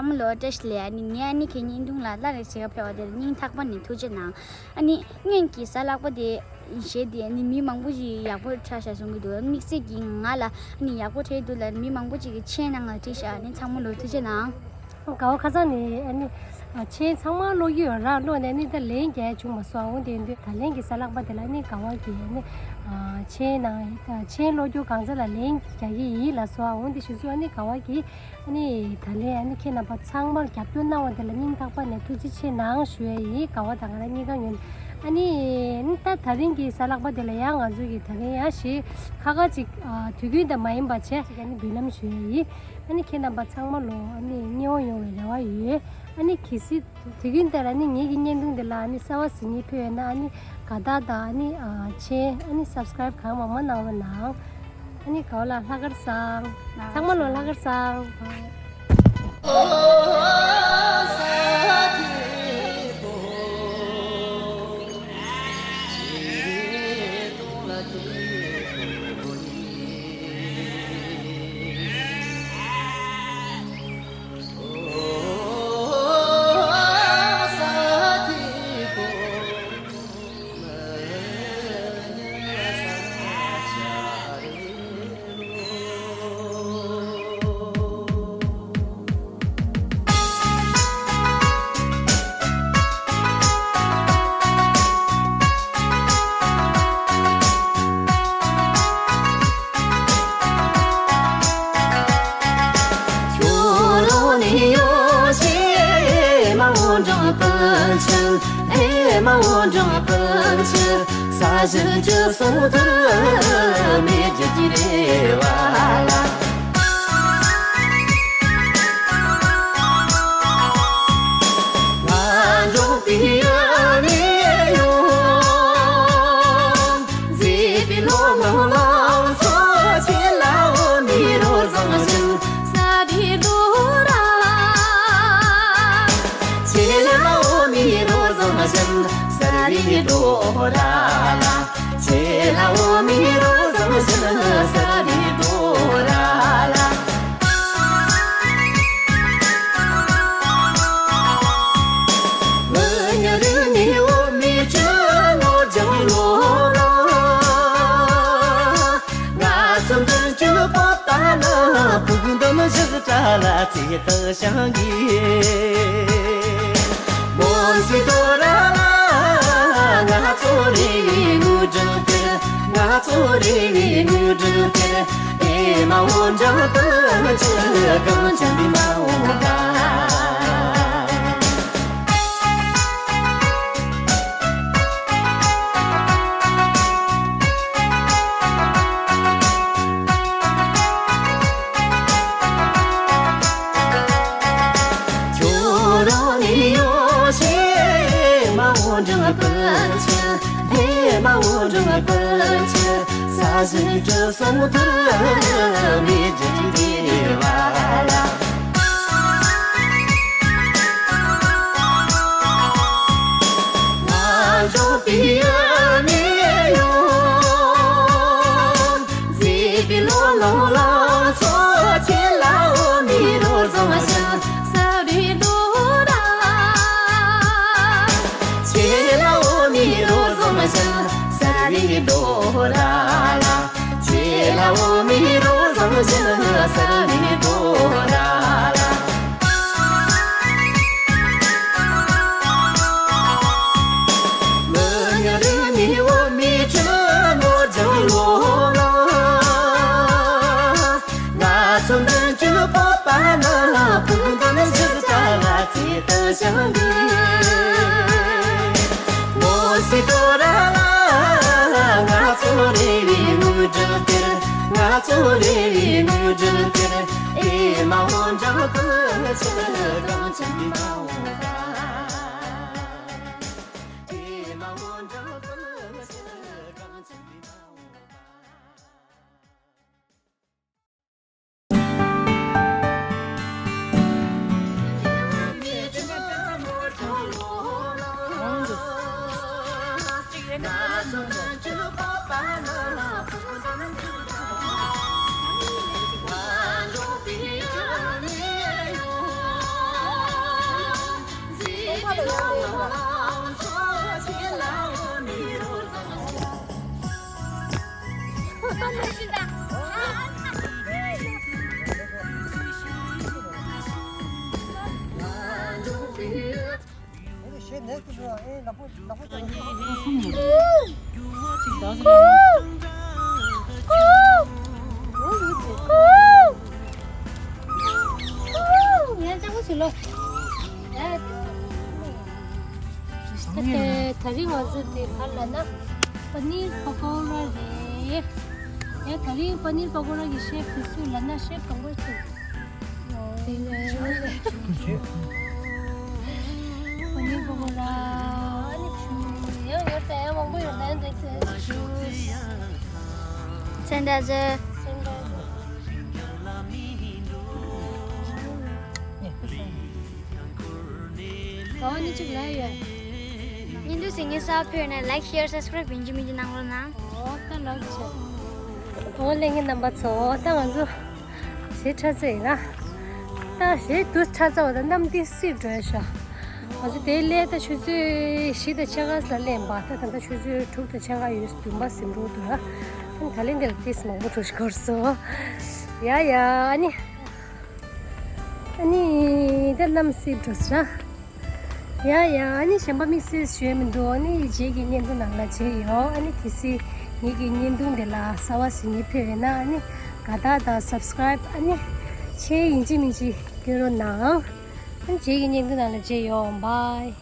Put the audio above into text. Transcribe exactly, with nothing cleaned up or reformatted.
ཚང་མ་ལོ་བཀྲ་ཤིས་བདེ་ལེགས། ཨ་ནི་ངས་ཨ་ནི་ཁྱེད་གཉིས་མདུན་ལ་སླར་ཡང་མཇལ་ཁ་ཕེབས་པ་དེ་ལ་སྙིང་ཐག་པ་ནས་ཐུགས་རྗེ་གནང་། ཨ་ནི་སྔོན་གྱི་གཟའ་ལྷག་པ་དེ་གཞས་དེ་ཨ་ནི་མི་མང་པོ་ཞིག་ཡག་པོ་འཁྲབ་ཤག་གསུང་གི་འདུག་དམིགས་བསལ་གྱིས་ང་ལ་ཨ་ནི་ཡག་པོ་འཁྲབ་འདུག་ལ་མི་མང་པོ་ཅིག་གིས་མཆན་ནང་ལ་བྲིས་ཤག་ཨ་ནི་ཚང་མ་ལོ་ཐུགས་རྗེ་གནང་། དགའ་བ་ཁ་སང་ནས་ཨ་ནི་མཆན་ཚང་མ་ཀློག་གི་ཡོད་ར། ཀློག་ནས་ཨ་ནི་ད་ལན་རྒྱག་ཡ་བྱུང་མ་སོང་། འོན་ཏེ་ཡིན་དུས་ད་ལན་གྱི་གཟའ་ལྷག་པ་དེ་ལ་ཨ་ནི་དགའ་བ་གིས་ཨ་ནི་མཆན་ནང་མཆན་ཀློག་རྒྱུ་གང་ཚ་ལ་ལན་རྒྱག་གི་ཡིན་ལ་སོ། འོན་ཏེ་གཞི་བཟུང་ཨ་ནི་དགའ་བ་གིས། ཨ་ནི་ད་ལན་ཨ་ནི་ཁྱེད་རྣམ་པ་ཚང་མར་རྒྱབ་སྐྱོར་གནང་བ་དེ་ལ་སྙིང་ཐག་པ་ནས་ཐུགས་རྗེ་ཆེ་གནང་ཞུ་ཡ་ཡིན། དགའ་བ་དང་ང་རང་གཉིས་ཀ་ཉོན། ཨ་ནི་ད་ད་རིང་གི་གཟའ་ལྷག་པ་དེ་ལ་ཡང་ང་ཚོ་གི་ད་རིང་ཡང་གཞས་ཁག་ཁག་ཅིག་དུས་རྒྱུན་དང་མ་ཡིན་པ་བྱས་ཅིག་ཨ་ནི་འབུལ་ལམ་ཞུ་ཡ་ཡིན། ཨ་ནི་ཁྱེད་རྣམ་པ་ཚང་མ་ལོ་ཨ་ནི་མཉེས་པོ་ཡོང་བའི་རེ་བ་ཡོད། ཨ་ནི་གལ་སྲིད་དུས་རྒྱུན་དེ་ལ་ནི་ངེད་ཀྱི་བརྙན་ཐུང་འདི་ལ་ནི་གསར་བ་གཟིགས་མཁན་ཕེབས་ཡོད་ན་ཨ་ནི་དགའ་རྟགས་དང་ཨ་ནི་མཆན་ཨ་ནི་སབ་སི་ཀ་རེབ་གང་མང་མང་གནང་རོགས་གནང་། ཨ་ནི་ག་བ་ལ་ལྷག་དཀར་བཟང་། ཚང་མ་ལོ་ལྷག་དཀར་བཟང་། ཡང་ཅང་གོ་ཞུ་ལོ། ད་ད་རིང་ང་ཚོ་དེ་ག་ལ་ན་པ་ནིར་པ་ཀོ་ར་རེད། ཡ་ད་རིང་པ་ནིར་པ་ཀོ་ར་གི་ཤེབ་དེ་སུ་ལ་ན་ཤེབ་གང་པོ་ཞིག་པ་ནིར་པ་ཀོ་ར་ཨ་ནི་ཆུ་ཡང་ཡོད་ད་ཡང་མང་པོ་ཡོད་ད་ཡང་འདུག་ཟེར་ཆུ། སེན་ད་ཟེར། སེན་ད་ཟེར། ག་བ་ནི་གཅིག་ལ་ཡོད། ཉིན་དུ་སིང་ངེ་ས་ཕེར་ནས་like share subscribe ཡིན་གཅིག་མིན་གཅིག་གནང་རོགས་གནང་། འོ་ད་ལགས་ཆེ། འོ་ལས་ངའི་རྣམ་པ་ཚོ་ད་ང་ཚོ་གཞས་འཁྲབ་ཚར་ཡིན་ན། ད་གཞས་དུ་འཁྲབ་ཚར་བ་ད་གནམ་ཏི་སིབ་འགྲོ་ཡ་ཤག་ང་ཚོ་དེ་སླེབས་ད་ཆུ་ཚོད་བཞི་དང་ཕྱེད་ཀ་ལ་སླེབས་པ་ད་ད་ལྟ་ཆུ་ཚོད་དྲུག་དང་ཕྱེད་ཀ་ཡོད་བདུན་པ་ཟིན་འགྲོ་འདུག་ཨ། ད་ལན་འདི་ལ་ཏིས་མང་པོ་འགྲོ་ཤི་གོར་སོ། ཡ་ཡ་ཨ་ནི། ཨ་ནི་ད་གནམ་སིབ་འགྲོ་ས་ར། ཡ་ཡ་ཨ་ནི་གཞན་པ་དམིགས་བསལ་ཞུ་ཡ་མི་འདུག་ཨ་ནི་རྗེས་ཀྱི་བརྙན་ཐུང་ནང་ལ་མཇལ་ཡོང་། ཨ་ནི་གལ་སྲིད་ངེད་ཀྱི་བརྙན་ཐུང་དེ་ལ་གསར་བ་ཞིག་ཉིད་ཕེབས་ཡོད་ན་ཨ་ནི་དགའ་རྟགས་དང་subscribe ཨ་ནི་share ཡིན་གཅིག་མིན་གཅིག་སྐྱོན་རོགས་གནང་། ཨ་ནི་རྗེས་ཀྱི་བརྙན་ཐུང་ནང་ལ་མཇལ་ཡོང་། Bye།